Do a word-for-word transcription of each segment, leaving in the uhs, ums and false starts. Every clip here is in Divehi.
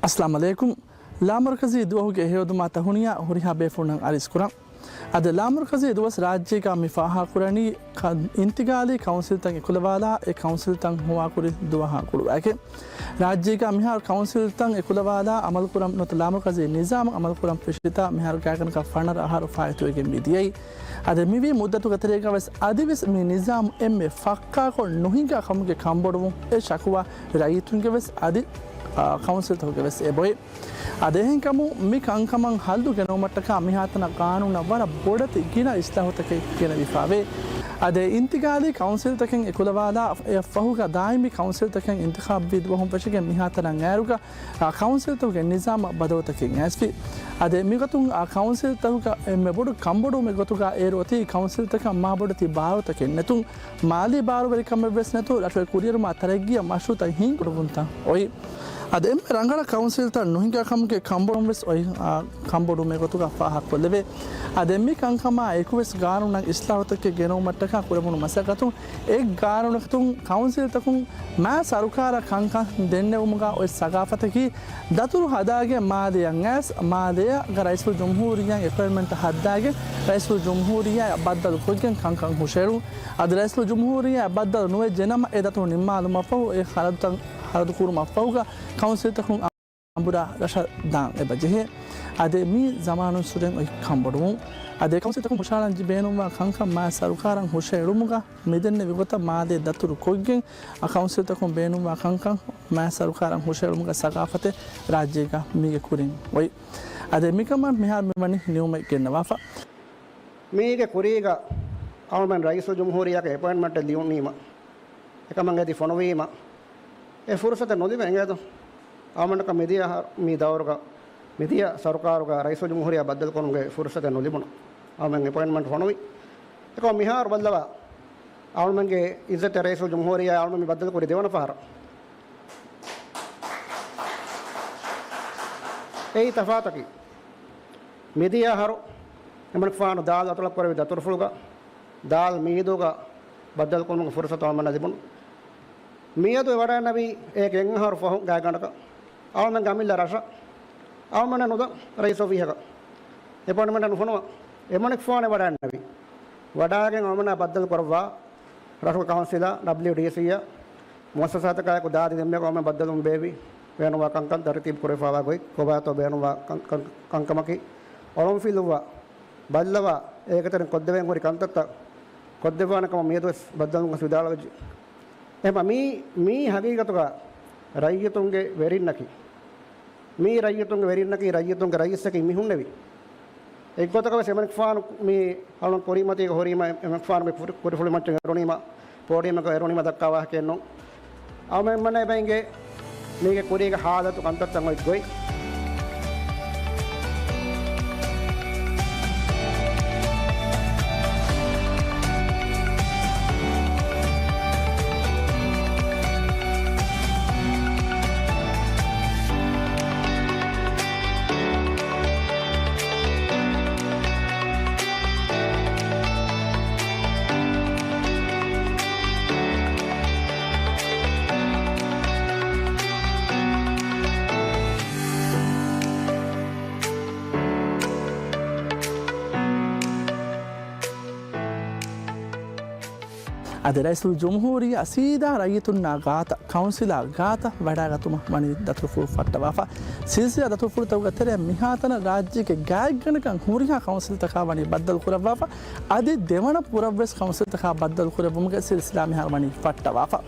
އައްސަލާމު ޢަލައިކުމް. ލާމަރުކަޒީ ދުވަހުގެ އެހީވަދުމާ ތަހުނިޔާ ހުރިހާ ބޭފުޅުންނަށް އަރިސްކުރަން. އަދި ލާމަރުކަޒީ ދުވަސް ރާއްޖޭގަ މި ފާހަގަކުރަނީ ކަ-، އިންތިގާލީ ކައުންސިލްތައް އެކުލަވާލާ އެ ކައުންސިލްތައް ހޮވާކުރި ދުވަހާ ގުޅުވާގެން. ރާއްޖޭގަ މިހާރު ކައުންސިލްތައް އެކުލަވާލާ އަމަލުކުރަން ނުވަތަ ލާމަރުކަޒީ ނިޒާމް އަމަލުކުރަން ފެށިފަ މިހާރު ގާތްގަނޑަކަށް ފަނަރަ އަހަރު ފާއިތުވެގެން މިދިޔައީ. އަދި މިވީ މުއްދަތުގެ ތެރޭގަވެސް އަދިވެސް މި ނިޒާމް އެންމެ ފައްކާކޮށް ނުހިނގާ ކަމުގެ ކަންބޮޑުވުން އެ ޝަކުވާ ރައްޔިތުންގެވެސް އަދި، އާ، ކައުންސިލްތަކުގެވެސް އެބައޮތް. އަދި އެހެންކަމުން މި ކަންކަމަށް ހައްލު ގެނައުމަށްޓަކާ މިހާތަނަށް ގާނޫނަށް ވަރަށް ބޮޑެތި ގިނަ އިސްލާހުތަކެއް ގެނެވިފަވޭ. އަދި އިންތިގާލީ ކައުންސިލްތަކެއް އެކުލަވާލާ އެއަށްފަހުގަ ދާއިމީ ކައުންސިލްތަކެއް އިންތިޚާބުވީ ދުވަހުން ފެށިގެން މިހާތަނަށް އޭރުގަ އާ، ކައުންސިލްތަކުގެ ނިޒާމަށް ބަދަލުތަކެއް އައިސްފި. އަދި މިގޮތުން އާ، ކައުންސިލްތަކުގަ އެންމެ ބޮޑު ކަންބޮޑުވުމެއް ގޮތުގަ އޭރު އޮތީ ކައުންސިލްތަކަށް މާބޮޑެތި ބާރުތަކެއް ނެތުން، މާލީ ބާރުވެރިކަމެއްވެސް ނެތުން، ރަށުގެ ކުރިއެރުމާ ތަރައްގީއަށް މަޝްރޫއުތައް ހިންގުންތައް އޮތް. އަދި އެންމެ ރަނގަޅަށް ކައުންސިލްތައް ނުހިނގާ ކަމުގެ ކަންބޮޑުވުންވެސް އޮތް، އާ، ކަންބޮޑުވުމެއް ގޮތުގަ ފާހަގަކޮށްލެވޭ. އަދި މި ކަންކަމާ އެކުވެސް ގާނޫނަށް އިސްލާހުތަކެއް ގެނައުމަށްޓަކާ ކުރެވުނު މަސައްކަތުން އެ ގާނޫނަކަށް ކައުންސިލްތަކުން މާ ސަރުކާރަށް ކަންކަން ދެންނެވުމުގަ އޮތް ސަގާފަތަކީ، ދަތުރު ހަދާގެން މާލެއަށް އައިސް، މާލެއަށް ރައީސުލްޖުމްހޫރިއްޔާ އެޕޮއިންޓްމަންޓް ހައްދާގެން، ރައީސުލްޖުމްހޫރިއްޔާއަށް ބައްދަލު ކޮށްގެން ކަންކަން ހުށައެޅުން. އަދި ރައީސުލްޖުމްހޫރިއްޔާއަށް ބައްދަލު ނުވެއްޖެނަމަ، އެ ދަތުރު ނިންމާލުމަށްފަހު، އެ ޚަރަދުތައް ޚަރަދު ކުރުމަށްފަހުގަ ކައުންސިލްތަކުން އަނބުރާ ރަށަށް ދާން އެބަޖެހޭ. އަދި މި ޒަމާނުން ސުރެން އޮތް ކަންބޮޑުވުން. އަދި ކައުންސިލްތަކުން ހުށައަޅަން ޖި ބޭނުންވާ ކަންކަން މާ ސަރުކާރަށް ހުށައެޅުމުގަ މިދެންނެވި ގޮތަށް މާލޭ ދަތުރު ކޮށްގެން، އަ، ކައުންސިލްތަކުން ބޭނުންވާ ކަންކަން މާ ސަރުކާރަށް ހުށައެޅުމުގެ ސަގާފަތެއް ރާއްޖޭގަ މީގެ ކުރިން އޮތް. އަދި މިކަމަށް މިހާރު މިވަނީ ނިމުމެއް ގެންނަވާފަ. މީގެ ކުރީގަ އަޅުމެން ރައީސުލްޖުމްހޫރިއްޔާގެ އެޕޮއިންޓްމަންޓެއް ލިޔުނީމަ، އެކަމަށް އެދި ފޮނުވީމަ، އެ ފުރުސަތެއް ނުލިބެ އެނގޭތޯ؟ އަޅުމެންނަކަށް މިދިޔަ އަހަރު، މިދިޔަ ސަރުކާރުގަ ރައީސުލްޖުމްހޫރިއްޔާ ބައްދަލުކުރުމުގެ ފުރުސަތެއް ނުލިބުނު. އަޅުމެން އެޕޮއިންޓްމަންޓް ފޮނުވި. އެކަމަށް މިހާރު ބައްލަވާ، އަޅުމެންގެ އިއްޒަތްތެރި ރައީސުލްޖުމްހޫރިއްޔާ އަޅުމެން މި ބައްދަލުކުރި ދެވަނަ ފަހަރަށް. އެއީ ތަފާތަކީ، މިދިޔަ އަހަރު އެމަނިކުފާނު ދާލް އަތޮޅަށް ކުރެއްވި ދަތުރުފުޅުގަ، ދާލް މިއީދުގަ ބައްދަލުކުރުމުގެ ފުރުސަތު އަޅުމެންނަށް ލިބުނު. މިއަދު އެ ވަޑައިގަންނަވީ އޭގެ އެއް އަހަރު ފަހުން ގާތްގަނޑަކަށް އަޅުމެންގެ އަމިއްލަ ރަށަށް އަޅުމެންނަށް ނުދާ ރައީސް އޮފީހަކަށް އެޕޮއިންޓްމަންޓެއް ނުފޮނުވާ. އެމަނިކުފާނެ ވަޑައިގަންނަވީ. ވަޑައިގެން އަޅުމެންނާ ބައްދަލު ކުރައްވާ ރަށުގެ ކައުންސިލާ، ޑަބްލިއުޑީސީއާ، މުއައްސަސާތަކާއެކު ދާދި ދެންމެ އަޅުމެން ބައްދަލުވުން ބޭއްވި ވޭނުވާ ކަންކަން ތަރުތީބު ކުރެވިފައިވާ ގޮތް ކޮބާތޯ ބޭނުންވާ ކަން-، ކަން-، ކަންކަމަކީ އޮޅުންފިލުއްވާ ބައްލަވާ އޭގެތެރެއިން ކޮށްދެވޭން ހުރި ކަންތައްތައް ކޮށްދެއްވާނެ ކަމަށް މިއަދުވެސް ބައްދަލުވުން ވެސް ވިދާޅުވެއްޖެ. އެހެންމަ މީ، މީ ހަގީގަތުގަ ރައްޔިތުންގެ ވެރިންނަކީ، މީ ރައްޔިތުންގެ ވެރިންނަކީ، ރައްޔިތުންގެ ރައީސަކީ މި ހުންނެވި. އެއްގޮތަކަށް ވެސް އެމަނިކުފާނު މީ އަޅުން ކުރިމަތީގަ ހުރީމަ، އެމަނިކުފާނުގެ ކުރި-، ކުރިފުޅު މައްޗަށް އެރުނީމަ، ޕޯޑިއަމަކަށް އެރުނީމަ ދައްކާ ވާހަކައެއް ނޫން. އަޅުމެން އެންމެންނަށް އެބަ އިނގޭ މީގެ ކުރީގެ ހާލަތު ކަންތައްތައް އޮތް ގޮތް. އަދި ރައީސުލްޖުމްހޫރިއްޔާ ސީދާ ރައްޔިތުންނާ ގާތަށް، ކައުންސިލާ ގާތަށް ވަޑައިގަތުމަށް ވަނީ ދަތުރުފުޅު ފައްޓަވާފަ. ސިލްސިލާ ދަތުރުފުޅުތަކުގެ ތެރެއިން މިހާތަނަށް ރާއްޖޭގެ ގާތްގަނޑަކަށް ހުރިހާ ކައުންސިލްތަކާ ވަނީ ބައްދަލު ކުރައްވާފަ. އަދި ދެވަނަ ބުރަށްވެސް ކައުންސިލްތަކާ ބައްދަލު ކުރެއްވުމުގެ ސިލްސިލާ މިހާރު ވަނީ ފައްޓަވާފަ.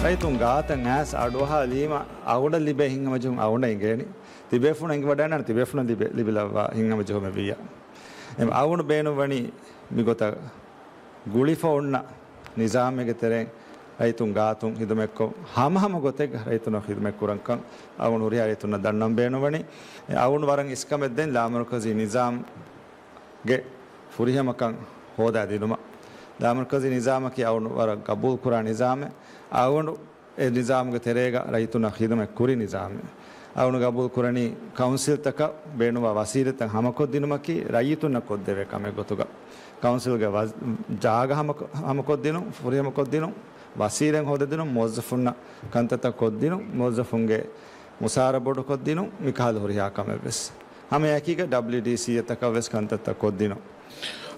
ރައްޔިތުން ގާތަށް އައިސް އަޑުއަހާލީމަ އަޅުގަނޑަށް ލިބޭ ހިތްހަމަޖެހުން އަޅުގަނޑަށް އިނގޭނީ. ތިބޭފުޅުން އެނގިވަޑައިގަންނަވާނެ ތިބޭފުޅުން ލިބި-، ލިބިލައްވާ ހިތްހަމަޖެހުމެއް ވިއްޔާ. އެ އަޅުގަނޑު ބޭނުންވަނީ މިގޮތަށް ގުޅިފަ އޮންނަ ނިޒާމެއްގެ ތެރެއިން ރައްޔިތުން ގާތުން ހިދުމަތްކޮށް، ހަމަހަމަ ގޮތެއްގަ ރައްޔިތުންނަށް ހިދުމަތް ކުރަންކަން އަޅުގަނޑު ހުރިހާ ރައްޔިތުންނަށް ދަންނަން ބޭނުންވަނީ. އަޅުގަނޑު ވަރަށް އިސްކަމެއް ދޭން ލާމަރުކަޒީ ނިޒާމްގެ ފުރިހަމަކަން ހޯދާދިނުމަށް. ލާމަރުކަޒީ ނިޒާމަކީ އަޅުގަނޑު ވަރަށް ގަބޫލުކުރާ ނިޒާމެއް. އަޅުގަނޑު އެ ނިޒާމުގެ ތެރޭގަ ރައްޔިތުންނަށް ޚިދުމަތް ކުރި ނިޒާމެއް. އަޅުގަނޑު ގަބޫލު ކުރަނީ ކައުންސިލްތަކަށް ބޭނުންވާ ވަސީލަތްތައް ހަމަކޮށްދިނުމަކީ ރައްޔިތުންނަށް ކޮށްދެވޭ ކަމެއް ގޮތުގަ. ކައުންސިލްގެ ވަޒް-، ޖާގަ ހަމަ-، ހަމަކޮށްދިނުން، ފުރިހަމަކޮށްދިނުން، ވަސީލަތް ހޯދަދިނުން، މުވައްޒަފުންނަށް ކަންތައްތައް ކޮށްދިނުން، މުވައްޒަފުންގެ މުސާރަ ބޮޑުކޮށްދިނުން، މިކަހަލަ ހުރިހާ ކަމެއްވެސް. ހަމައެކީގަ ޑަބްލިއުޑީސީއަށް ތަކަށްވެސް ކަންތައްތައް ކޮށްދިނުން.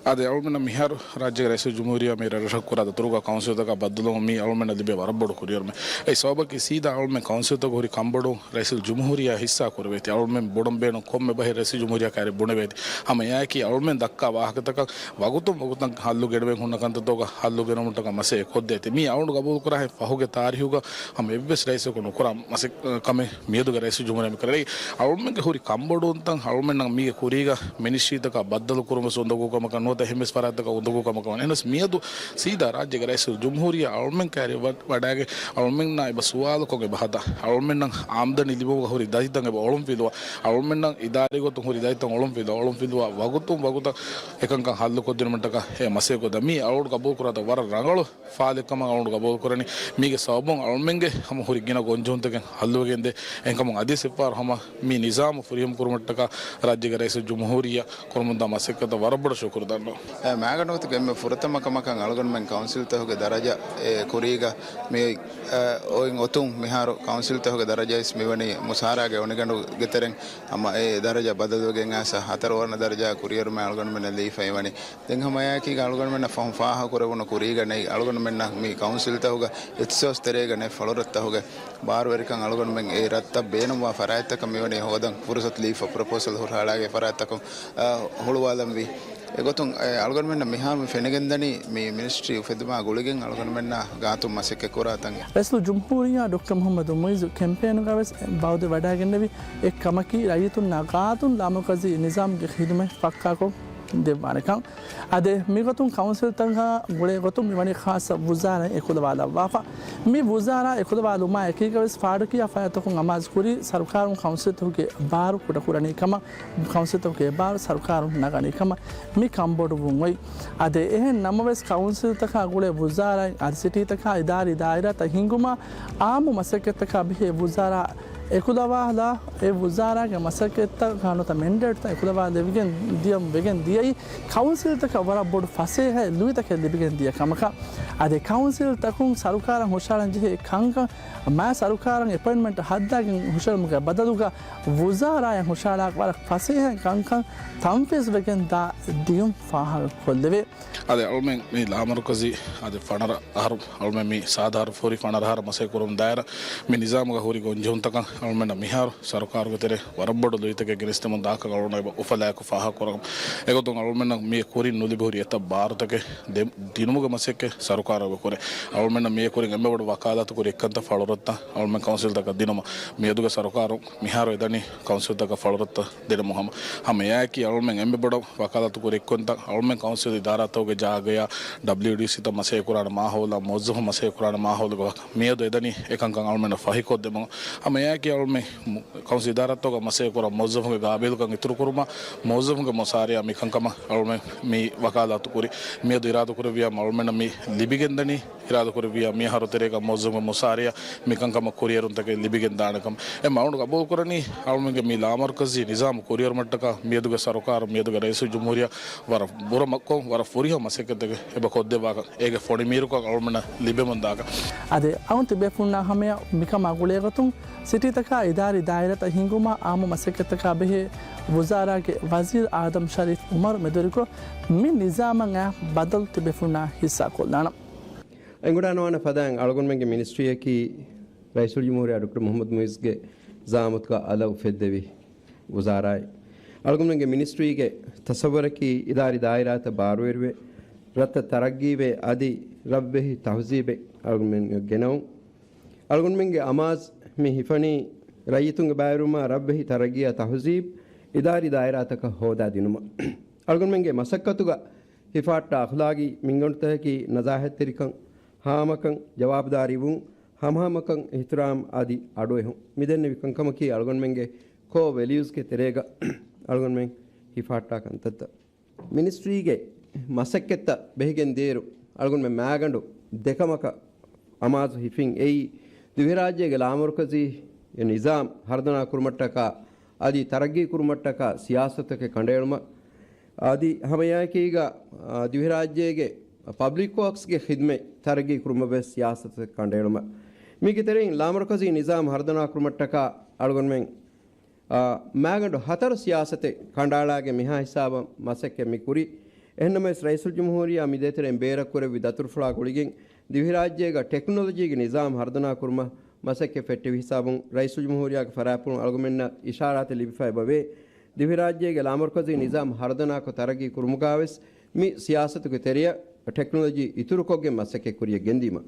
އާދެ، އަޅުމެންނަށް މިހާރު ރާއްޖޭގެ ރައީސުލްޖުމްހޫރިއްޔާ މި ރަށްރަށަށް ކުރާ ދަތުރުގަ ކައުންސިލްތަކާ ބައްދަލުވުން މީ އަޅުމެންނަށް ލިބޭ ވަރަށް ބޮޑު ކުރިއެރުމެއް. އެއީ ސަބަބަކީ ސީދާ އަޅުމެން ކައުންސިލްތަކުގެ ހުރި ކަންބޮޑުވުން ރައީސުލްޖުމްހޫރިއްޔާ ހިއްސާ ކުރެވޭތީ. އަޅުމެން ބޮޑަށް ބޭނުން ކޮންމެ ބަހެއް ރައީސުލްޖުމްހޫރިއްޔާ ކައިރި ބުނެވޭތީ. ހަމަ އެއާއެކީ އަޅުމެން ދައްކާ ވާހަކަތަކަށް ވަގުތުން ވަގުތަށް ހައްލު ގެނެވެން ހުންނަ ކަންތައްތަކުގަ ހައްލު ގެނެވުމަށްޓަކާ މަސައްކަތް ކޮށްދޭތީ. މީ އަޅުގަނޑު ގަބޫލުކުރާހެން ފަހުގެ ތާރީހުގަ ހަމަ އެއްވެސް ރައީސަކު ނުކުރާ މަސައް-، ކަމެއް މިއަދުގެ ރައީސުލްޖުމްހޫރިއްޔާ މި ކުރެވޭ. އަޅުމެންގެ ހުރި ކަންބޮޑުވުންތައް އަޅުމެންނަށް މީގެ ކުރީގަ މިނިސްޓްރީތަކާ ބައްދަލު ކުރުމަށް އުނދަގޫ ކަމަކަށް ނުވަތަ އެހެންވެސް ފަރާތްތަކަށް އުނދަގޫ ކަމަކަށް ވަނީ. އެހެނަސް މިއަދު ސީދާ ރާއްޖޭގެ ރައީސުލްޖުމްހޫރިއްޔާ އަޅުމެން ކައިރި ވަ-، ވަޑައިގެން އަޅުމެންނާ އެބަ ސުވާލުކޮށް އެބަ ހަދާ. އަޅުމެންނަށް އާމްދަނީ ލިބުމުގަ ހުރި ދަތިތައް އެބަ އޮޅުންފިލުވާ. އަޅުމެންނަށް އިދާރީ ގޮތުން ހުރި ދަތިތައް އޮޅުންފިލުވާ. އޮޅުންފިލުވާ ވަގުތުން ވަގުތަށް އެކަންކަން ހައްލުކޮށްދިނުމަށްޓަކާ އެ މަސައްކަތް ކޮށްދޭ. މީ އަޅުގަނޑު ގަބޫލުކުރާތާ ވަރަށް ރަނގަޅު ފާލެއްކަމަށް އަޅުގަނޑު ގަބޫލުކުރަނީ. މީގެ ސަބަބުން އަޅުމެންގެ ހަމަ ހުރި ގިނަ ގޮންޖެހުންތަކެއް ހައްލުވެގެންދޭ. އެހެންކަމުން އަދިވެސް އެއްފަހަރު ހަމަ މި ނިޒާމު ފުރިހަމަ ކުރުމަށްޓަކާ ރާއްޖޭގެ ރައީސުލްޖުމްހޫރިއްޔާ ކުރަމުންދާ މަސައްކަތަށް ވަރަށް ބޮޑަށް ޝުކުރު ދަންނަވަން. އެ މާގަނޑު އޮތުގެ އެންމެ ފުރަތަމަ ކަމަކަށް އަޅުގަނޑުމެން ކައުންސިލްތަކުގެ ދަރަޖަ އެ ކުރީގަ މި، އެ، އޮތް އޮތުން މިހާރު ކައުންސިލްތަކުގެ ދަރަޖައިސް މިވަނީ މުސާރާގެ އޮނިގަނޑުގެ ތެރެއިން ހަމަ އެ ދަރަޖަ ބަދަލުވެގެން އައިސް ހަތަރު ވަނަ ދަރަޖަ ކުރިއެރުމެއް އަޅުގަނޑުމެންނަށް ލިބިފައި ވަނީ. ދެން ހަމައެއާއެކީގަ އަޅުގަނޑުމެންނަށް ފަހުން ފާހަގަކުރެވުނު ކުރީގަ ނެތް އަޅުގަނޑުމެންނަށް މި ކައުންސިލްތަކުގަ އިޚްތިޞާޞް ތެރޭގަ ނެތް ފަޅުރަށްތަކުގެ ބާރުވެރިކަން އަޅުގަނޑުމެން އެ ރަށްތައް ބޭނުންވާ ފަރާތްތަކަށް މިވަނީ ހޯދަން ފުރުސަތު ލިބިފަ ޕްރޮޕޯސަލް ހުށަހަޅާގެ ފަރާތްތަކުން، އަ، ހުޅުވާލަންވީ. އެގޮތުން އެ އަޅުގަނޑުމެންނަށް މިހާރު މި ފެނިގެންދަނީ މި މިނިސްޓްރީ އުފެއްދުމާ ގުޅިގެން އަޅުގަނޑުމެންނާ ގާތުން މަސައްކަތް ކުރާ ތަން. ރައީސުލްޖުމްހޫރިއްޔާ ޑޮކްޓަރ މުޙައްމަދު މުޢިއްޒު ކެމްޕޭނުގަވެސް ބައުދެއް ވަޑައިގެންނެވި އެއް ކަމަކީ ރައްޔިތުންނާ ގާތުން ލާމަރުކަޒީ ނިޒާމުގެ ޚިދުމަތް ފައްކާކޮށް ދެއްވާނެކަން. އާދެ، މިގޮތުން ކައުންސިލްތަކާ ގުޅޭ ގޮތުން މިވަނީ ޚާއްޞަ ވުޒާރާއެއް އެކުލަވާލައްވާފަ. މި ވުޒާރާ އެކުލަވާލުމާ އެކީގަވެސް ފާޑުކިޔާ ފަރާތްތަކުން އަމާޒުކުރީ ސަރުކާރުން ކައުންސިލްތަކުގެ ބާރު ކުޑަކުރަނީ ކަމަށް، ކައުންސިލްތަކުގެ ބާރު ސަރުކާރުން ނަގަނީ ކަމަށް މި ކަންބޮޑުވުން އޮތް. އާދެ، އެހެން ނަމަވެސް ކައުންސިލްތަކާ ގުޅޭ ވުޒާރާއިން އަދި ސިޓީތަކާ އިދާރީ ދާއިރާތައް ހިންގުމާ އާއްމު މަސައްކަތްތަކާ ބެހޭ ވުޒާރާ އެކުލަވާލާ، އެ ވުޒާރާގެ މަސައްކަތްތައް ނުވަތަ މެންޑޭޓްތައް އެކުލަވާލެވިގެން ދިޔަ، ވެގެން ދިޔައީ ކައުންސިލްތަކަށް ވަރަށް ބޮޑު ފަސޭހައެއް ލުއިތަކެއް ލިބިގެން ދިޔަ ކަމަކަށް. އަދި ކައުންސިލްތަކުން ސަރުކާރަށް ހުށަހަޅަން ޖެހޭ ކަންކަން މާ ސަރުކާރަށް އެޕޮއިންޓްމަންޓް ހައްދާގެން ހުށަހެޅުމުގެ ބަދަލުގަ ވުޒާރާއަށް ހުށަހަޅާ ވަރަށް ފަސޭހައިން ކަންކަން ތަންފީޒުވެގެން ދާ ދިޔުން ފާހަގަ ކޮށްލެވޭ. އާދެ، އަޅުމެން މި ލާމަރުކަޒީ އާދެ ފަނަރަ އަހަރު، އަޅުމެން މި ސާދަ ހަރު ފޯރި ފަނަރަ އަހަރަށް މަސައްކަތް ކުރަމުން ދާއިރަށް މި ނިޒާމުގަ ހުރި ގޮންޖެހުންތަކަށް އަޅުމެންނަށް މިހާރު ސަރުކާރުގެ ތެރޭ ވަރަށް ބޮޑު ލުއިތަކެއް ގެނެސްދެމުން ދާކަށް އަޅުގަނޑު އެބަ އުފަލާއެކު ފާހަގަކުރަމު. އެގޮތުން އަޅުމެންނަށް މި ކުރިން ނުލިބި ހުރި އެތައް ބާރުތަކެއް ދެ-، ދިނުމުގެ މަސައްކަތް ސަރުކާރު އެބަ ކުރޭ. އަޅުމެންނަށް މި ކުރިން އެންމެ ބޮޑު ވަކާލާތު ކުރި އެއްކަންތައް ފަޅުރަށްތައް އަޅުމެން ކައުންސިލްތަކަށް ދިނުމަށް މިއަދުގެ ސަރުކާރުން މިހާރު އެދަނީ ކައުންސިލްތަކަށް ފަޅުރަށްތައް ދިނުމަށް ހަމަ. ހަމަ އެއާއެކީ އަޅުމެން އެންމެ ބޮޑަށް ވަކާލާތު ކުރި އެއްކަންތައް އަޅުމެން ކައުންސިލް އިދާރާތަކުގެ ޖާގަޔާ، ޑަބްލިއުޑީސީތައް މަސައްކަތް ކުރާނެ މާހައުލާ، މުވައްޒަފުން މަސައްކަތް ކުރާނެ މާހައުލުގެ ވަކި މިއަދު އެދަނީ އެކަންކަން އަޅުމެންނަށް ފަހިކޮށްދެމުން. ހަމަ އެއާއެކީ އަޅުމެން މު-، ކައުންސިލް އިދާރާތަކުގަ މަސައްކަތް ކުރާ މުވައްޒަފުންގެ ގާބިލުކަން އިތުރުކުރުމަށް، މުވައްޒަފުންގެ މުސާރަޔާ މިކަންކަމަށް އަޅުމެން މި ވަކާލާތު ކުރި. މިއަދު އިރާދަކުރެއްވިޔާ އަޅުމެންނަށް މި ލިބިގެންދަނީ އިރާދަކުރެއްވިޔާ މިއަހަރު ތެރޭގަ މުވައްޒަފުންގެ މުސާރަޔާ މިކަންކަމަށް ކުރިއެރުންތަކެއް ލިބިގެން ދާނެކަމަށް. އެ މައުނު ގަބޫލުކުރަނީ އަޅުމެންގެ މި ލާމަރުކަޒީ ނިޒާމު ކުރިއެރުމަށްޓަކާ މިއަދުގެ ސަރުކާރު މިއަދުގެ ރައީސުލްޖުމްހޫރިއްޔާ ވަރަށް ބުރަ މައްކޮން ވަރަށް ފުރިހަމަ މަސައްކަތްތަކެއް އެބަ ކޮށްދެއްވާކަން އޭގެ ފޮނި މީރުކަން އަޅުމެންނަށް ލިބެމުން ދާކަން. އަދި އައުން ތިބޭފުންނާ ހަމަޔަށް މިކަމާ ގުޅޭގޮތުން ސިޓީތަކާ އިދާރީ ދާއިރާތައް ހިންގުމާ އާއްމު މަސައްކަތްތަކާ ބެހޭ ވުޒާރާގެ ވަޒީރު އާދަމް ޝަރީފް އުމަރު މެދުވެރިކޮށް، މި ނިޒާމަށް އައި ބަދަލު ތިބޭފުންނާ ހިއްސާކޮށްލާނަން. އެނގުނާނުވާނެ ފަދައިން އަޅުގަނޑުމެންގެ މިނިސްޓްރީއަކީ ރައީސުލްޖުމްހޫރިއްޔާ ޑޮކްޓަރ މުޙައްމަދު މުޢިއްޒުގެ ޒަޢާމަތުގަ އަލަށް އުފެއްދެވި ވުޒާރާއެއް. އަޅުގަނޑުމެންގެ މިނިސްޓްރީގެ ތަޞައްވަރަކީ އިދާރީ ދާއިރާތައް ބާރުވެރިވެ، ރަށްތައް ތަރައްގީވެ، އަދި ރަށްވެހި ތަހުޒީބެއް އަޅުގަނޑުމެން ގެނައުން. އަޅުގަނޑުމެންގެ އަމާޒު މި ހިފަނީ ރައްޔިތުންގެ ބައިވެރިވުމާ ރަށްވެހި ތަރައްގީއާ ތަހުޒީބު އިދާރީ ދާއިރާތަކަށް ހޯދާ ދިނުމަށް. އަޅުގަނޑުމެންގެ މަސައްކަތުގަ ހިފަހައްޓާ އަޚްލާގީ މިންގަނޑުތަކަކީ ނަޒާހަތްތެރިކަން، ހާމަކަން، ޖަވާބުދާރީވުން، ހަމަހަމަކަން، އިޙްތިރާމް އަދި އަޑުއެހުން. މިދެންނެވި ކަންކަމަކީ އަޅުގަނޑުމެންގެ ކޯ ވެލިއުސްގެ ތެރޭގަ އަޅުގަނޑުމެން ހިފަހައްޓާ ކަންތައްތައް. މިނިސްޓްރީގެ މަސައްކަތްތައް ބެހިގެން ދިޔައިރު އަޅުގަނޑުމެން މާގަނޑު ދެކަމަކަށް އަމާޒު ހިފިން އެއީ، ދިވެހިރާއްޖޭގެ ލާމަރުކަޒީ ނިޒާމް ހަރުދަނާ ކުރުމަށްޓަކާ އަދި ތަރައްގީ ކުރުމަށްޓަކާ ސިޔާސަތުތަކެއް ކަނޑައެޅުމަށް އަދި ހަމައެއާއެކީގަ، އާ، ދިވެހިރާއްޖޭގެ ޕަބްލިކް ވޯކްސްގެ ޚިދްމަތް ތަރައްގީ ކުރުމަށް ވެސް ސިޔާސަތުތަކެއް ކަނޑައެޅުމަށް. މީގެ ތެރެއިން ލާމަރުކަޒީ ނިޒާމް ހަރުދަނާ ކުރުމަށްޓަކާ އަޅުގަނޑުމެން، އާ، މާގަނޑު ހަތަރު ސިޔާސަތެއް ކަނޑައަޅާގެން މިހާ ހިސާބަށް މަސައްކަތް މި ކުރީ. އެހެންނަމަވެސް، ރައީސުލްޖުމްހޫރިއްޔާ މި ދޭތެރެއިން ބޭރަށް ކުރެއްވި ދަތުރުފުޅާ ގުޅިގެން ދިވެހިރާއްޖޭގަ ޓެކްނޮލޮޖީގެ ނިޒާމް ހަރުދަނާ ކުރުމަށް މަސައްކަތް ފެއްޓެވި ހިސާބުން ރައީސުލްޖުމްހޫރިއްޔާގެ ފަރާތްޕުޅުން އަޅުގަނޑުމެންނަށް އިޝާރާތެއް ލިބިފައި އެބަވޭ. ދިވެހިރާއްޖޭގެ ލާމަރުކަޒީ ނިޒާމް ހަރުދަނާކޮށް ތަރައްގީ ކުރުމުގަވެސް މި ސިޔާސަތުގެ ތެރެއަށް ޓެކްނޮލޮޖީ އިތުރުކޮށްގެން މަސައްކަތް ކުރިޔަށް ގެންދީމަ.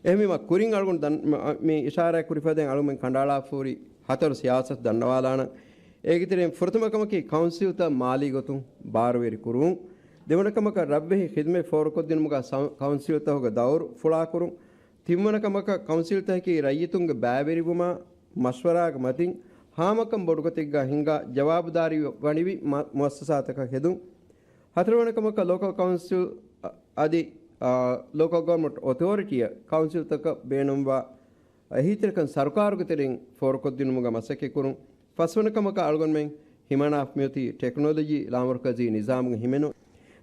އެހެންވީމަ، ކުރިން އަޅުގަނޑު ދަން-، މަ-، މި އިޝާރާތް ކުރި ފަދައިން އަޅުގަނޑުމެން ކަނޑައަޅާފަހުރި ހަތަރު ސިޔާސަތު ދަންނަވާލާނަން. އޭގެ ތެރެއިން ފުރަތަމަ ކަމަކީ ކައުންސިލްތައް މާލީ ގޮތުން ބާރުވެރި ކުރުވުން. ދެވަނަ ކަމަކަށް ރަށްވެހި ޚިދްމަތް ފޯރުކޮށްދިނުމުގަ ސަ-، ކައުންސިލްތަކުގެ ދައުރު ފުޅާކުރުން. ތިންވަނަ ކަމަކަށް ކައުންސިލްތަކަކީ ރައްޔިތުންގެ ބައިވެރިވުމާ، މަޝްވަރާގެ މަތިން ހާމަކަން ބޮޑުގޮތެއްގަ ހިންގާ ޖަވާބުދާރީ ވަނިވި މަ-، މުއައްސަސާތަކަށް ހެދުން. ހަތަރުވަނަ ކަމަކަށް ލޯކަލް ކައުންސިލް އަ-، އަދި، އާ، ލޯކަލް ގަވަރންމަންޓް އޮތޯރިޓީއަށް ކައުންސިލްތަކަށް ބޭނުންވާ އެހީތެރިކަން ސަރުކާރުގެ ތެރެއިން ފޯރުކޮށްދިނުމުގަ މަސައްކަތްކުރުން. ފަސްވަނަ ކަމަކަށް އަޅުގަނޑުމެން ހިމަނާފަ މިއޮތީ ޓެކްނޮލޮޖީ ލާމަރުކަޒީ ނިޒާމުގެ ހިމެނުން.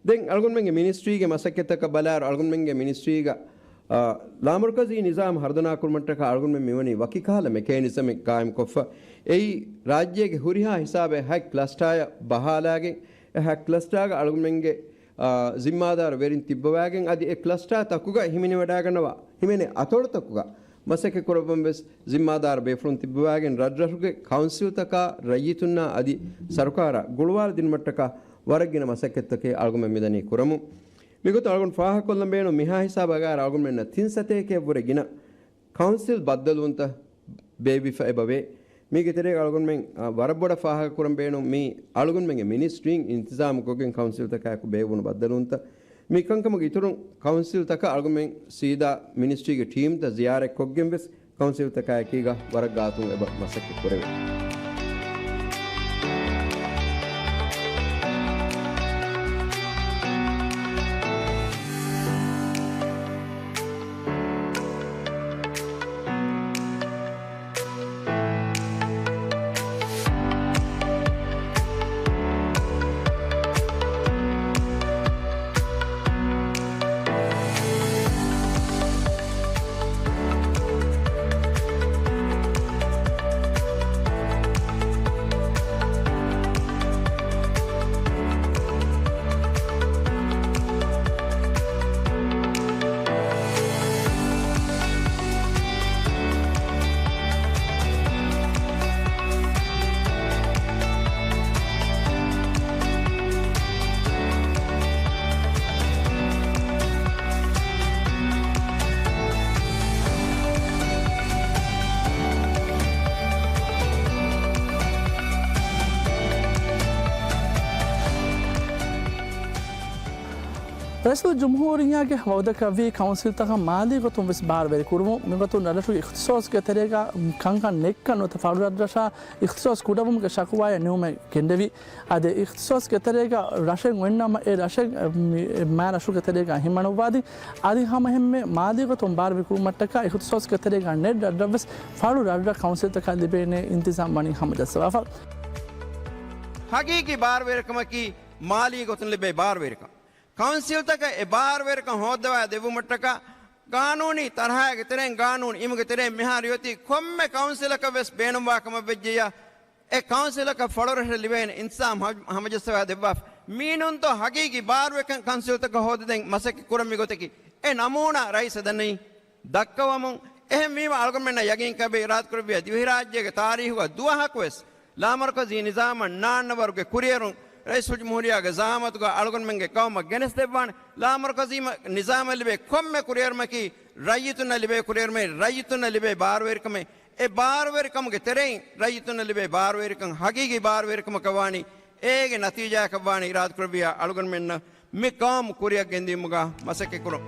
ދެން އަޅުގަނޑުމެންގެ މިނިސްޓްރީގެ މަސައްކަތްތަކަށް ބަލާއިރު، އަޅުގަނޑުމެންގެ މިނިސްޓްރީގަ، އާ، ލާމަރުކަޒީ ނިޒާމް ހަރުދަނާ ކުރުމަށްޓަކާ އަޅުގަނޑުމެން މިވަނީ ވަކި ކަހަލަ މެކޭނިޒަމެއް ގާއިމްކޮށްފަ. އެއީ ރާއްޖޭގެ ހުރިހާ ހިސާބެއް ހަތް ކްލަސްޓާއަށް ބަހާލާގެން، އެ ހަތް ކްލަސްޓާގަ އަޅުގަނޑުމެންގެ، އާ، ޒިންމާދާރު ވެރިން ތިއްބަވާގެން، އަދި އެ ކްލަސްޓާ ތަކުގަ ހިމެނިވަޑައިގަންނަވާ، ހިމެނޭ އަތޮޅުތަކުގަ މަސައްކަތް ކުރައްވަން ވެސް ޒިންމާދާރު ބޭފުޅުން ތިއްބަވާގެން ރަށްރަށުގެ ކައުންސިލްތަކާ ރައްޔިތުންނާ އަދި ސަރުކާރާ ގުޅުވާލަ ދިނުމަށްޓަކާ ވަރަށް ގިނަ މަސައްކަތްތަކެއް އަޅުގަނޑުމެން މިދަނީ ކުރަމުން. މިގޮތުން އަޅުގަނޑު ފާހަގަކޮށްލަން ބޭނުން މިހާ ހިސާބަށް އަގާރަ އަޅުގަނޑުމެންނަށް ތިން ސަތޭކައަށްވުރެ ގިނަ ކައުންސިލް ބައްދަލުވުންތައް ބޭއްވިފަ އެބަވޭ. މީގެ ތެރޭގަ އަޅުގަނޑުމެން، އާ، ވަރަށް ބޮޑަށް ފާހަގަކުރަން ބޭނުން މީ އަޅުގަނޑުމެންގެ މިނިސްޓްރީން އިންތިޒާމުކޮށްގެން ކައުންސިލްތަކާއެކު ބޭއްވުނު ބައްދަލުވުންތައް. މި ކަންކަމުގެ އިތުރުން ކައުންސިލްތަކަށް އަޅުގަނޑުމެން ސީދާ މިނިސްޓްރީގެ ޓީމްތައް ޒިޔާރަތްކޮށްގެން ވެސް ކައުންސިލްތަކާއެކީގަ ވަރަށް ގާތުން އެބަ މަސައްކަތް ކުރެވޭ. ރައީސުލްޖުމްހޫރިއްޔާގެ ވައުދަކަށްވީ ކައުންސިލްތަކަށް މާލީ ގޮތުން ވެސް ބާރުވެރި ކުރުމުން. މިގޮތުން ރަށްރަށުގެ އިޚްތިޞާޞްގެ ތެރޭގަ ކަންކަން ނެތްކަން ނުވަތަ ފަޅުރަށްރަށާ އިޚްތިޞާޞް ކުޑަވުމުގެ ޝަކުވާއެއް ނިމުމެއް ގެންދެވި. އަދި އިޚްތިޞާޞްގެ ތެރޭގަ ރަށެއް އޮތްނަމަ އެ ރަށެއް މި-، މާ ރަށުގެ ތެރޭގަ ހިމަނުއްވާދިން. އަދި ހަމަ އެހެންމެ މާލީ ގޮތުން ބާރުވެރި ކުރުމަށްޓަކާ އިޚްތިޞާޞްގެ ތެރޭގަ ނެތް ރަށްރަށް ވެސް ފަޅު ރަށްރަށް ކައުންސިލްތަކަށް ލިބޭނެ އިންތިޒާމް ވަނީ ހަމަޖައްސަވާފަ. ހަގީގީ ބާރުވެރިކަމަކީ މާލީ ގޮތުން ލިބޭ ބާރުވެރިކަން. ކައުންސިލްތަކަށް އެ ބާރުވެރިކަން ހޯއްދަވާ ދެއްވުމަށްޓަކާ ގާނޫނީ ތަރަހާގެ ތެރެއިން ގާނޫނު އިމުގެ ތެރެއިން މިހާރު އޮތީ ކޮންމެ ކައުންސިލަކަށް ވެސް ބޭނުންވާ ކަމަށް ވެއްޖެއްޔާ، އެ ކައުންސިލަކަށް ފަޅުރަށަށް ލިބޭނެ އިންތިޒާމް ހަ-، ހަމަޖައްސަވާ ދެއްވާފަ. މީނުންތޯ ހަގީގީ ބާރުވެރިކަން ކައުންސިލްތަކަށް ހޯދަދޭން މަސައްކަތް ކުރަން މިގޮތަކީ؟ އެ ނަމޫނާ ރައީސަށް ދަންނައީ ދައްކަވަމުން. އެހެންވީމަ އަޅުގަނޑުމެންނަށް ޔަގީންކަން އެބަ އިރާދަކުރެއްވިޔާ ދިވެހިރާއްޖޭގެ ތާރީހުގަ ދުވަހަކުވެސް ލާމަރުކަޒީ ނިޒާމަށް ނާންނަ ވަރުގެ ކުރިއެރުން ރައީސުލްޖުމްހޫރިއްޔާގެ ޒަޢާމަތުގަ އަޅުގަނޑުމެންގެ ޤައުމަށް ގެނެސްދެއްވާނެ. ލާމަރުކަޒީ ނިޒާމަށް ލިބޭ ކޮންމެ ކުރިއެރުމަކީ ރައްޔިތުންނަށް ލިބޭ ކުރިއެރުމެއް، ރައްޔިތުންނަށް ލިބޭ ބާރުވެރިކަމެއް. އެ ބާރުވެރިކަމުގެ ތެރެއިން ރައްޔިތުންނަށް ލިބޭ ބާރުވެރިކަން ހަގީގީ ބާރުވެރިކަމަކަށް ވާނީ. އޭގެ ނަތީޖާއަކަށް ވާނީ އިރާދަކުރެއްވިޔާ އަޅުގަނޑުމެންނަށް މި ޤައުމު ކުރިއަށް ގެންދިއުމުގަ މަސައްކަތްކުރުން.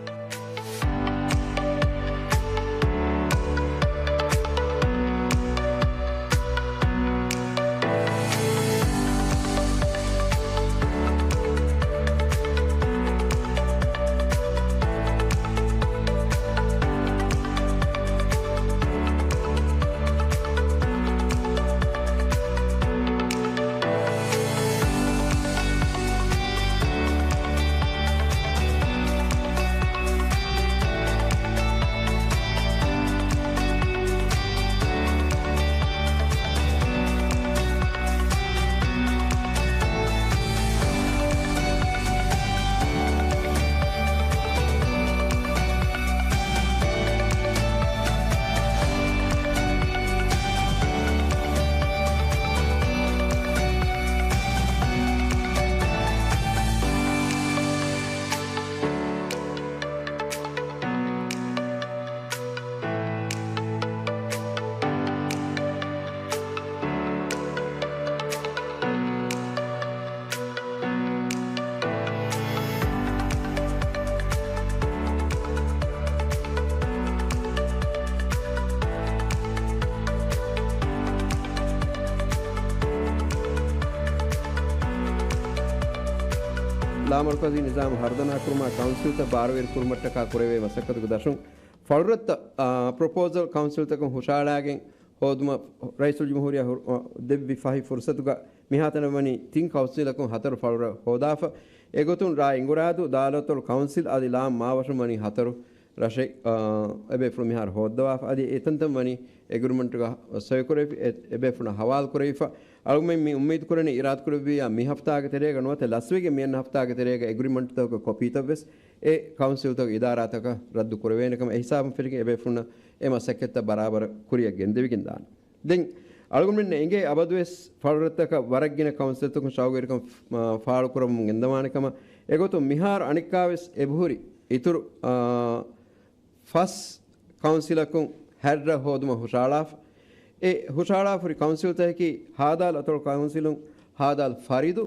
ލާމަރުކަޒީ ނިޒާމު ހަރުދަނާ ކުރުމާ ކައުންސިލްތައް ބާރުވެރި ކުރުމަށްޓަކާ ކުރެވޭ މަސައްކަތުގެ ދަށުން ފަޅުރަށްތައް، އާ، ޕްރޮޕޯސަލް ކައުންސިލްތަކުން ހުށަހަޅާގެން ހޯދުމަށް ރައީސުލްޖުމްހޫރިއްޔާ ހު-، އާ، ދެއްވި ފަހި ފުރުސަތުގަ މިހާތަނަށް ވަނީ ތިން ކައުންސިލަކުން ހަތަރު ފަޅުރަށް ހޯދާފަ. އެގޮތުން ރ. އިނގުރާދޫ، ދާލަތޮޅު ކައުންސިލް އަދި ލާމް މާވަށުން ވަނީ ހަތަރު ރަށެއް، އާ، އެބޭފުޅުން މިހާރު ހޯއްދަވާފަ. އަދި އެތަންތަން ވަނީ އެގްރިމަންޓުގަ ސޮއިކުރެވި-، އެ-، އެބޭފުޅުންނަށް ހަވާލުކުރެވިފަ. އަޅުގަނޑުމެން މި އުއްމީދު ކުރަނީ އިރާދަކުރެއްވިއްޔާ މި ހަފްތާގެ ތެރޭގަ ނުވަތަ ލަސްވެގެން މިއަންނަ ހަފްތާގެ ތެރޭގަ އެގްރިމަންޓުތަކުގެ ކޮޕީތައް ވެސް އެ ކައުންސިލްތަކުގެ އިދާރާތަކަށް ރައްދު ކުރެވޭނެ ކަމަށް އެހިސާބުން ފެށިގެން އެބޭފުޅުންނަށް އެ މަސައްކަތްތައް ބަރާބަރަށް ކުރިއަށް ގެންދެވިގެން ދާނެ. ދެން އަޅުގަނޑުމެންނަށް އެނގޭ އަބަދުވެސް ފަޅުރަށްތަކަށް ވަރަށް ގިނަ ކައުންސިލްތަކުން ޝައުގުވެރިކަން ފާޅުކުރަމުން ގެންދަވާނެ ކަމަށް. އެގޮތުން މިހާރު އަނެއްކާވެސް އެބަހުރި އިތުރު، އާ، ފަސް ކައުންސިލަކުން ހަތްރަށް ހޯދުމަށް ހުށަހަޅާފަ. އެ ހުށަހަޅާފަހުރި ކައުންސިލްތަކަކީ ހާދާލު އަތޮޅު ކައުންސިލުން ހާދާލު ފަރިދު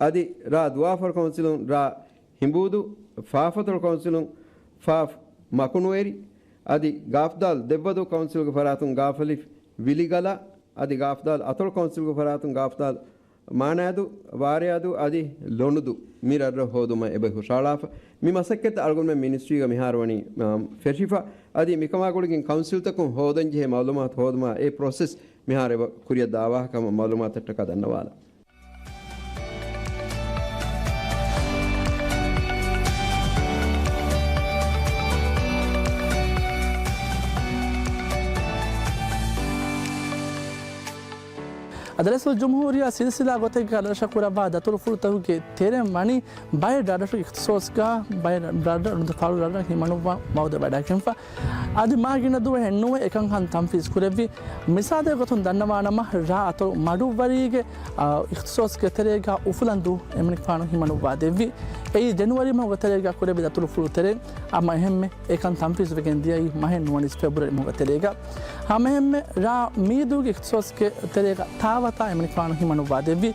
އަދި ރ. ދުވާފަރު ކައުންސިލުން ރ. ހިނބޫދޫ، ފ. އަތޮޅު ކައުންސިލުން ފ. މަކުނުއޭރި، އަދި ގ. ދ. ދެއްވަދޫ ކައުންސިލުގެ ފަރާތުން ގ. އަލިފް ވިލިގަލާ، އަދި ގ. ދ. އަތޮޅު ކައުންސިލުގެ ފަރާތުން ގ. ދ. މާނައިދޫ، ވާރިއާދޫ އަދި ލޮނުދޫ މި ރަށްރަށް ހޯދުމަށް އެބަ ހުށަހަޅާފަ. މި މަސައްކަތްތައް އަޅުގަނޑުމެން މިނިސްޓްރީގަ މިހާރު ވަނީ، އާ، ފެށިފަ. އަދި މިކަމާ ގުޅިގެން ކައުންސިލްތަކުން ހޯދަންޖެހޭ މައުލޫމާތު ހޯދުމާ އެ ޕްރޮސެސް މިހާރު އެބަ ކުރިއަށް ދާވާހަކަ މައުލޫމާތަށްޓަކާ ދަންނަވާލަން. އަދި ރައީސުލްޖުމްހޫރިއްޔާ ސިލްސިލާ ގޮތެއްގަ ރަށަށް ކުރައްވާ ދަތުރުފުޅުތަކުގެ ތެރެއަށް ވަނީ ބައެއް ރަށްރަށުގެ އިޚްތިޞާޞްގަ ބައެއް ރަށްރަށް ފަޅު ރަށްރަށް ހިމަނުއްވާ ވައުދެއް ވަޑައިގެންފަ. އަދި މާ ގިނަ ދުވަހެއް ނުވެ އެކަންކަން ތަންފީޒް ކުރެއްވި. މިސާލެއް ގޮތުން ދަންނަވާނަމަ، ރ. އަތޮޅު މަޑުއްވަރީގެ، އާ، އިޚްތިޞާޞްގެ ތެރޭގަ އުފުލަންދޫ އެމަނިކުފާނު ހިމަނުއްވާ ދެއްވި. އެއީ ޖެނުއަރީ މަހުގެ ތެރޭގަ ކުރެއްވި ދަތުރުފުޅު ތެރެއިން. ހަމަ އެހެންމެ އެކަން ތަންފީޒުވެގެން ދިޔައީ މަހެއް ނުވަނީސް ފެބްރުއަރީ މަހުގެ ތެރޭގަ. ހަމައެހެންމެ ރ. މީދޫގެ އިޚްތިޞާޞްގެ ތެރޭގަ ތާވަތާ އެމަނިކުފާނު ހިމަނުއްވާ ދެއްވި.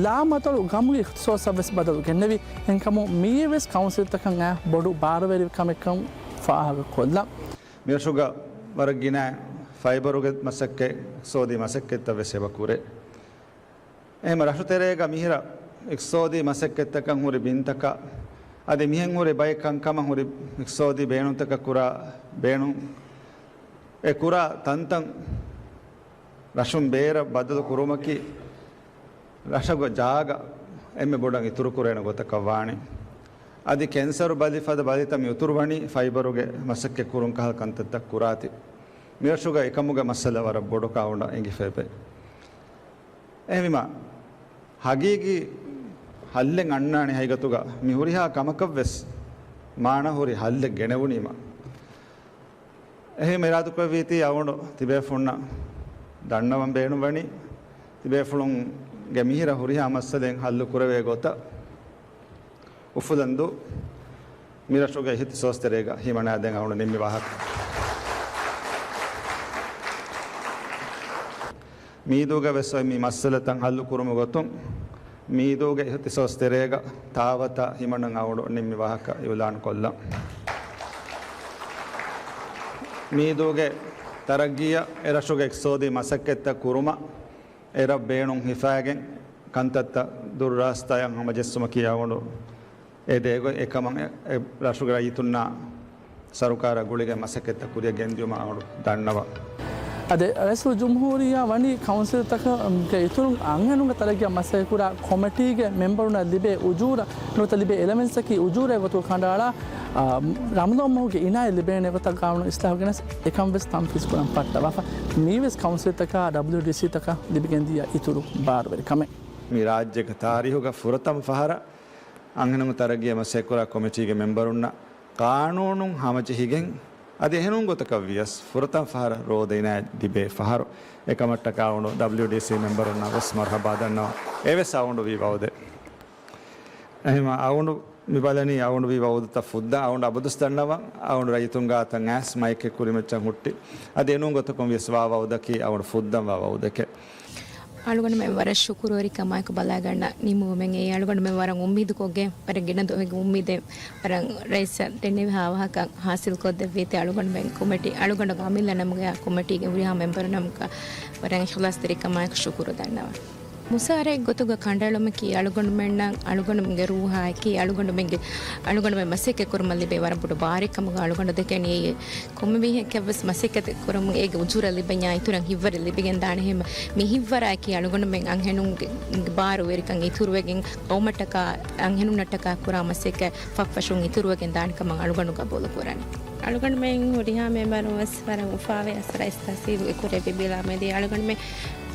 ލާމަތޮޅު ގަމުގެ އިޚްތިޞާޞަށް ވެސް ބަދަލު ގެންނެވި. އެހެންކަމުން މިއީވެސް ކައުންސިލްތަކަށް އައި ބޮޑު ބާރުވެރި ކަމެއްކަން ފާހަގަ ކޮށްލަން. މިރަށުގަ ވަރަށް ގިނަ ފައިބަރުގެ މަސައްކަތް، އިޤްތިޞާދީ މަސައްކަތްތައް ވެސް އެބަ ކުރޭ. އެހެން ރަށު ތެރޭގަ މިހިރަ އިޤްތިޞާދީ މަސައްކަތްތަކަށް ހުރި ބިންތަކަށް އަދި މިހެން ހުރި ބައެއް ކަންކަމަށް ހުރި އިޤްތިޞާދީ ބޭނުންތަކަށް ކުރާ ބޭނުން، އެ ކުރާ ތަންތަން ރަށުން ބޭރަށް ބަދަލު ކުރުމަކީ ރަށުގެ ޖާގަ އެންމެ ބޮޑަށް އިތުރު ކުރޭނެ ގޮތަކަށް ވާނެ. އަދި ކެންސަރު ބަލި ފަދަ ބަލިތައް މި އުތުރުވަނީ ފައިބަރުގެ މަސައްކަތް ކުރުން ކަހަލަ ކަންތައްތައް ކުރާތި. މިރަށުގަ އެކަމުގެ މައްސަލަ ވަރަށް ބޮޑު ކައުންޑަށް އެނގިފައިބެ. އެހެންވީމާ، ހަގީގީ ހައްލެއް އަންނާނެ ހަގީގަތުގަ މި ހުރިހާ ކަމަކަށްވެސް މާނަ ހުރި ހައްލެއް ގެނެވުނީމަ. އެހެން އިރާދަކުރެއްވީތީ އަޅުގަނޑު ތިބޭފުންނަށް ދަންނަވަން ބޭނުންވަނީ، ތިބޭފުޅުންގެ މިހިރަ ހުރިހާ މައްސަލައެއް ހައްލު ކުރެވޭ ގޮތަށް އުފުލަންދޫ މިރަށުގެ އިޚްތިޞާޞް ތެރޭގަ ހިމަނާދޭން އަޅުގަނޑު ނިންމި ވާހަކަ. މީދޫގަ ވެސް އޮތް މި މައްސަލަތައް ހައްލު ކުރުމުގެ ގޮތުން، މީދޫގެ އިޚްތިޞާޞް ތެރޭގަ ތާވަތާ ހިމަނަން އަޅުގަނޑު ނިންމި ވާހަކަ އިޢުލާން ކޮށްލަން. މީދޫގެ ތަރައްގީއަށް އެރަށުގެ އިޤްތިޞާދީ މަސައްކަތްތައް ކުރުމަށް އެރަށް ބޭނުން ހިފާގެން ކަންތައްތައް ދުރުރާސްތާއަށް ހަމަޖެއްސުމަކީ އަޅުގަނޑު އެ ދޭގޮތް އެކަމަށް އެ، އެ ރަށުގެ ރައްޔިތުންނާ ސަރުކާރާ ގުޅިގެން މަސައްކަތްތައް ކުރިއަށް ގެންދިޔުމަށް އަޅުގަނޑު ދަންނަވަން. އަދި ރައީސުލްޖުމްހޫރިއްޔާ ވަނީ ކައުންސިލްތަކުގެ އިތުރުން އަންހެނުންގެ ތަރައްގީއަށް މަސައްކަތްކުރާ ކޮމިޓީގެ މެމްބަރުންނަށް ލިބޭ އުޖޫރަ ނުވަތަ ލިބޭ އެލަވެންސަކީ އުޖޫރައެއް ގޮތުގަ ކަނޑައަޅާ، އާ، ރަމަޟާން މަހުގެ އިނާޔަތް ލިބޭނެ ގޮތަށް ގާނޫނު އިސްލާހު ގެނެސް އެކަން ވެސް ތަންފީޒް ކުރަން ފައްޓަވާފަ. މީވެސް ކައުންސިލްތަކާ ޑަބްލިއުޑީސީތަކަށް ލިބިގެންދިޔަ އިތުރު ބާރުވެރިކަމެއް. މި ރާއްޖޭގެ ތާރީހުގަ ފުރަތަމަ ފަހަރަށް އަންހެނުން ތަރައްގީއަށް މަސައްކަތްކުރާ ކޮމިޓީގެ މެމްބަރުންނަށް ޤާނޫނުން ހަމަޖެހިގެން އަދި އެހެނުން ގޮތަކަށް ވިޔަސް ފުރަތަމަ ފަހަރަށް ރޯދަ އިނާޔަތް ލިބޭ ފަހަރު. އެކަމަށްޓަކާ އަޅުގަނޑު ޑަބްލިއުޑީސީ މެމްބަރުންނަށް ވެސް މަރުޙަބާ ދަންނަވަން. އެވެސް އަޅުގަނޑު ވީ ވަޢުދެއް. އެހެންވީމާ އަޅުގަނޑު މި ބަލަނީ އަޅުގަނޑު ވީ ވަޢުދުތައް ފުއްދަން. އަޅުގަނޑު އަބަދުސް ދަންނަވަން އަޅުގަނޑު ރައްޔިތުން ގާތަށް އައިސް މައިކެއް ކުރިމައްޗަށް ހުއްޓި. އަދި އެނޫން ގޮތަކުން ވިޔަސް ވާ ވަޢުދަކީ އަޅުގަނޑު ފުއްދަން ވާ ވަޢުދެކޭ. އަޅުގަނޑުމެން ވަރަށް ޝުކުރުވެރިކަމާއެކު ބަލާގަންނަ ނިމުމެއް. އެއީ އަޅުގަނޑުމެން ވަރަށް އުއްމީދުކޮށްގެން ވަރަށް ގިނަ ދުވަހެއްގެ އުއްމީދެއް ވަރަށް ރައީސަށް ދެންނެވި ހާވަހަކަށް ހާސިލްކޮށްދެއްވީތީ އަޅުގަނޑުމެން ކޮމިޓީ، އަޅުގަނޑު އަމިއްލަ ނަމުގައި ކޮމިޓީގެ ހުރިހާ މެމްބަރު ނަމުގަ ވަރަށް އިޚްލާޞްތެރިކަމާއެކު ޝުކުރު ދަންނަވަން. މުސާރައެއް ގޮތުގަ ކަނޑައެޅުމަކީ އަޅުގަނޑުމެންނަށް އަޅުގަނޑުމެންގެ ރޫހާއެކީ އަޅުގަނޑުމެންގެ، އަޅުގަނޑުމެން މަސައްކަތް ކުރުމަށް ލިބޭ ވަރަށް ބޮޑު ބާރެއް ކަމުގަ އަޅުގަނޑު ދެކެނީ. އެއީ ކޮންމެ މީހެއްކަށްވެސް މަސައްކަތެއް ކުރުމުގެ އޭގެ އުޖުރަ ލިބެންޏާ އިތުރަށް ހިތްވަރެއް ލިބިގެން ދާނެ. އެހެން މި ހިތްވަރާއެކީ އަޅުގަނޑުމެން އަންހެނުންގެ ބާރުވެރިކަން އިތުރުވެގެން ޤައުމަށްޓަކާ އަންހެނުންނަށްޓަކާ ކުރާ މަސައްކަތް ފަށްފަށުން އިތުރުވެގެން ދާނެ ކަމަށް އަޅުގަނޑު ގަބޫލު ކުރަނީ. އަޅުގަނޑުމެން ހުރިހާ މެމްބަރުން ވެސް ވަރަށް އުފާވޭ އަސް ރައީސް ތަހްސީލުގެ ކުރެއްވި ބިލާ މެދު. އަޅުގަނޑުމެން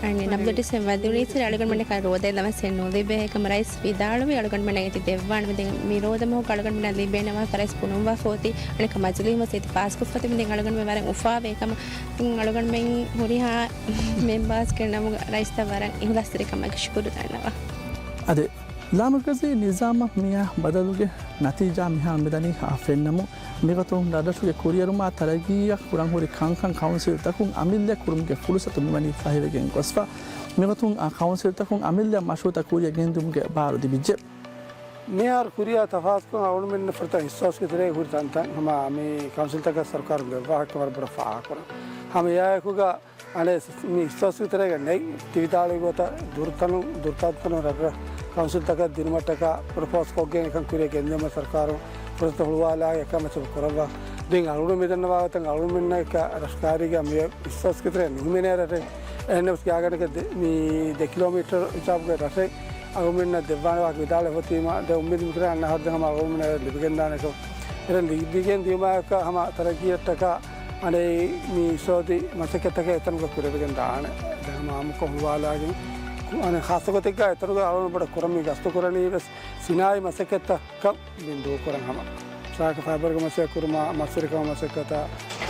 އަނެއް ނަބްލަޓިސް އެއް ވަދުނީ ސިރި އަޅުގަނޑުމެންނަކަށް ރޯދައެއް ލަވަސް ނުލިބޭ ކަމަށް ރައީސް ވިދާޅުވި. އަޅުގަނޑުމެންނަށް އޭތި ދެއްވާނެ. މިދެން މި ރޯދަ މަހުގަ އަޅުގަނޑުމެންނަށް ލިބޭނެ ވާހަކަ ރައީސް ބުނުއްވާފަ އޮތީ. އަނެއްކާ މަޖިލީހުން އޭތި ޕާސްކޮށްފަ އޮތީ. މިދެން އަޅުގަނޑުމެން ވަރަށް އުފާވޭ ކަމަށް. އަޅުގަނޑުމެން ހުރިހާ މެމްބާސްގެ ނަމުގަ ރައީސްތައް ވަރަށް އިހުލާސްތެރިކަމާގެ ޝުކުރު ދަންނަވަން. އަދި ލާމަރުކަޒީ ނިޒާމަށް މިއާ ބަދަލުގެ ނަތީޖާ މިހާރު މިދަނީ އާ ފެންނަމުން، މިގޮތުން ރަށްރަށުގެ ކުރިއެރުމާ ތަރައްގީއަށް ކުރަންހުރި ކަންކަން ކައުންސިލްތަކުން އަމިއްލަ ކުރުމުގެ ފުރުސަތު މިވަނީ ފަހިވެގެން ގޮސްފަ. މިގޮތުން އާ ކައުންސިލްތަކުން އަމިއްލަ މަޝްރޫއުތައް ކުރިއަށް ގެންދިއުމުގެ ބާރު ލިބިއްޖެ. މިހާރު ކުރިއަށް ތަފާސްކޮށް އަޅުގަނޑުމެން ފުރަތަމަ އިހްސާސްގެ ތެރޭ ހުރި ތަންތަން ހަމަ މި ކައުންސިލްތަކަށް ސަރުކާރުން ދެއްވާ ހައްގު ވަރަށް ބޮޑަށް ފާހަގަކުރަން. ހަމަ އެއާއެކުގަ އަނެއް މި އިހްސާސްގެ ތެރޭގަ ނެތް ތި ވިދާޅުވި ގޮތަށް ދުރުތަނު، ދުރުތަންތަނު ރަށްރަށް ކައުންސިލްތަކަށް ދިނުމަށްޓަކާ ޕްރޮޕޯސް ކޮށްގެން އެކަން ކުރިއަށް ގެންދިއުމަށް ސަރުކާރުން ފުރަތަމަ ހުޅުވާލާ އެކަމަށް ކުރައްވާ. ދެން އަޅުގަނޑު މިދަންނަވާ ގޮތަށް އަޅުގަނޑުމެންނަށް ރަށު ކައިރީގަ މި އިހްސާސްގެ ތެރޭ ނުހިމެނޭ ރަށެއް. އެހެންނަމަވެސް ގާގަނޑަކަށް ދެ، މި ދެ ކިލޯމީޓަރ ހިސާބުގެ ރަށެއް އަޅުގަނޑުމެންނަށް ދެއްވާނެ ވާހަކަ ވިދާޅުވެފަ އޮތީމަ، ދެން އުއްމީދު މިކުރަނީ އަންނަ އަހަރު ދެން ހަމަ އަޅުގަނޑުމެންނަށް ލިބިގެންދާނެކަން. އެހެން ލިބިގެން ދިޔުމާއެކު ހަމަ ތަރައްގީއަށްޓަކާ އަނެއް މި އިސޯދި މަސައްކަތްތަކެއް އެތަނުގަ ކުރެވިގެން ދާނެ. ދެން ހަމަ އާއްމުކޮށް ހުޅުވާލާގެން އަނެއް ޚާއްޞަ ގޮތެއްގަ އެތަނުގަ އަޅުގަނޑު ބޮޑަށް ކުރަން މި ގަސްތު ކުރަނީ ވެސް ސިނާއީ މަސައްކަތްތައް ކަން މި ދޫކުރަން ހަމަ. ސާކަ ފައިބަރުގެ މަސައްކަތް ކުރުމާ، މަސްވެރިކަމާ މަސައްކަތާ،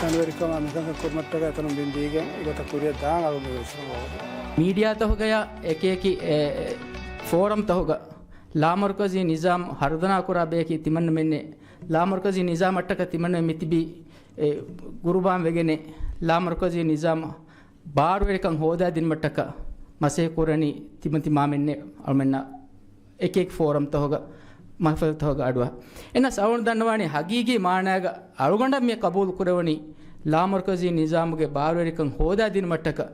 ތަންވެރިކަމާ މިކަންކަން ކުރުމަށްޓަކާ އެތަނުން ބިން ދީގެން އެގޮތަށް ކުރިއަށް ދާން އަޅުގަނޑު ވިސްނުން ވަވަދު. މީޑިއާތަކުގަޔާ އެކިއެކި، އެ، ފޯރަމްތަކުގަ ލާމަރުކަޒީ ނިޒާމް ހަރުދަނާ ކުރާ ބަޔަކީ ތިމަންނަމެންނޭ. ލާމަރުކަޒީ ނިޒާމަށްޓަކާ ތިމަންނަމެން މިތިބީ، އެ، ގުރުބާން ވެގެނޭ. ލާމަރުކަޒީ ނިޒާމް ބާރުވެރިކަން ހޯދާދިނުމަށްޓަކާ މަސައްކަތް ކުރަނީ ތިމަންތިމާމެންނޭ. އަޅުމެންނަށް އެކިއެކި ފޯރަމްތަކުގަ، މަހުފަލްތަކުގަ އަޑުއަހަން. އެހެނަސް އަޅުގަނޑު ދަންނަވާނީ ހަގީގީ މާނާގަ އަޅުގަނޑަށް މި ޤަބޫލު ކުރެވުނީ ލާމަރުކަޒީ ނިޒާމުގެ ބާރުވެރިކަން ހޯދާދިނުމަށްޓަކަ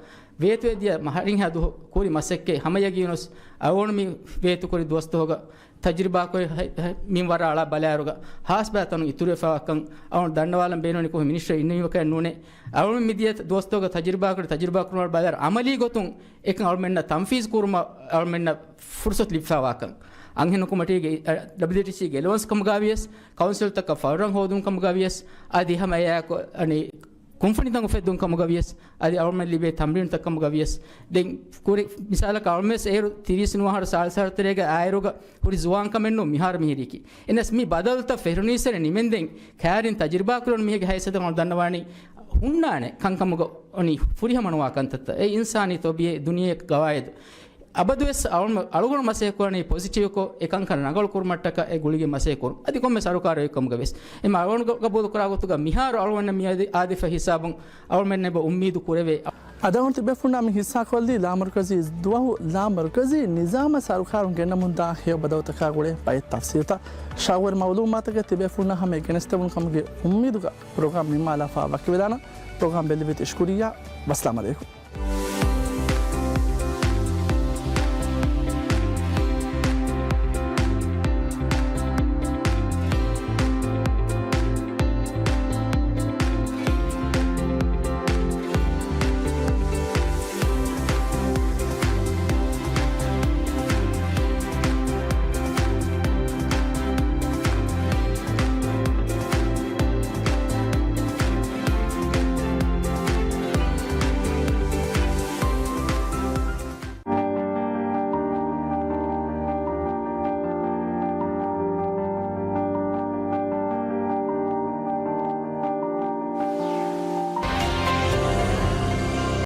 ވޭތުވެދިޔަ މަހަރިންހާ ދުވަހު ކުރި މަސައްކަތް ހަމަޔަގީންވެސް އަޅުގަނޑު މި ވޭތުކުރި ދުވަސްތަކުގަ ތަޖުރިބާކުރި ހަ-، ހަ-، މިންވަރާ އަޅާ ބަލާއިރުގަ ހާސް ބައިތަނުން އިތުރުވެފައިވާކަން އަޅުގަނޑު ދަންނަވާލަން ބޭނުންވަނީ ކޮން މިނިސްޓަރ އިންނެވި ވަކައެއް ނޫނޭ. އަޅުގަނޑު މިދިޔަ ދުވަސްތަކުގަ ތަޖުރިބާކުރި، ތަޖުރިބާ ކުރުމަށް ބަލާއިރު އަމަލީ ގޮތުން އެކަން އަޅުމެންނަށް ތަންފީޒް ކުރުމަށް އަޅުމެންނަށް ފުރުސަތު ލިބިފައިވާކަން. އަންހެން ކޮމިޓީގެ، އަ، ޑަބްލިއުޑީސީގެ އެލަވަންސް ކަމުގަ ވިޔަސް، ކައުންސިލްތަކަށް ފަރުރަށް ހޯދުން ކަމުގަ ވިޔަސް، އަދި ހަމަ އެއާއެކު އަނެއް ކުންފުނިތައް އުފެއްދުން ކަމުގަ ވިޔަސް، އަދި އަޅުމެން ލިބޭ ތަމްރީނުތައް ކަމުގަ ވިޔަސް، ދެން ކުރި މިސާލަކަށް އަޅުމެން އޭރު ތިރީސް ނުވަ އަހަރު ސާޅީސް އަހަރު ތެރޭގަ އާއިރުގަ ހުރި ޒުވާން ކަމެއް ނޫން މިހާރު މިހިރީކީ. އެހެނަސް މި ބަދަލުތައް ފެށުނީއްސަރެ ނިމެންދެން ކައިރިން ތަޖުރިބާކުރަން މީހެއްގެ ހައިސިއްޔަތުން އަޅުގަނޑު ދަންނަވާނީ ހުންނާނެ ކަންކަމުގަ އޮނި ފުރިހަމަނުވާ ކަންތައްތައް. އެ އިންސާނީ ތޮބިއެއް ދުނިޔެ ގަވާއިދު. އަބަދުވެސް އަޅުގަނޑު، އަޅުގަނޑު މަސައްކަތް ކުރަނީ ޕޮޒިޓިވްކޮށް އެ ކަންކަން ރަނގަޅު ކުރުމަށްޓަކަ އެ ގުޅިގެން މަސައްކަތް ކުރުން. އަދި ކޮންމެ ސަރުކާރެއް އޮތް ކަމުގަ ވެސް. އެމަ އަޅުގަނޑު ގަ-، ގަބޫލު ކުރާ ގޮތުގަ މިހާރު އަޅުގަނޑަށް މިއަދި އާދިފަ ހިސާބުން އަޅުމެންނަށް އެބަ އުއްމީދު ކުރެވޭ. އަދި އަޅުގަނޑު ތިބޭފުޅުންނާ މި ހިއްސާކޮށްލީ ލާމަރުކަޒީ ދުވަހު ލާމަރުކަޒީ ނިޒާމަށް ސަރުކާރުން ގެންނަމުންދާ ހެޔޮ ބަދަލުތަކާ ގުޅޭ ބައެއް ތަފްސީލުތައް. ޝައުގުވެރި މައުލޫމާތަކެއް ތިބޭފުޅުންނާ ހަމަޔަށް ގެނެސްދެވުނު ކަމުގެ އުއްމީދުގަ ޕްރޮގްރާމް ނިންމާލާފަ ވަކިވެލާނަން. ޕްރޮގްރާމް ބެއްލެވިއްޔާ ޝުކުރިއްޔާ. ވައްސަލާމް އަލައިކުމް.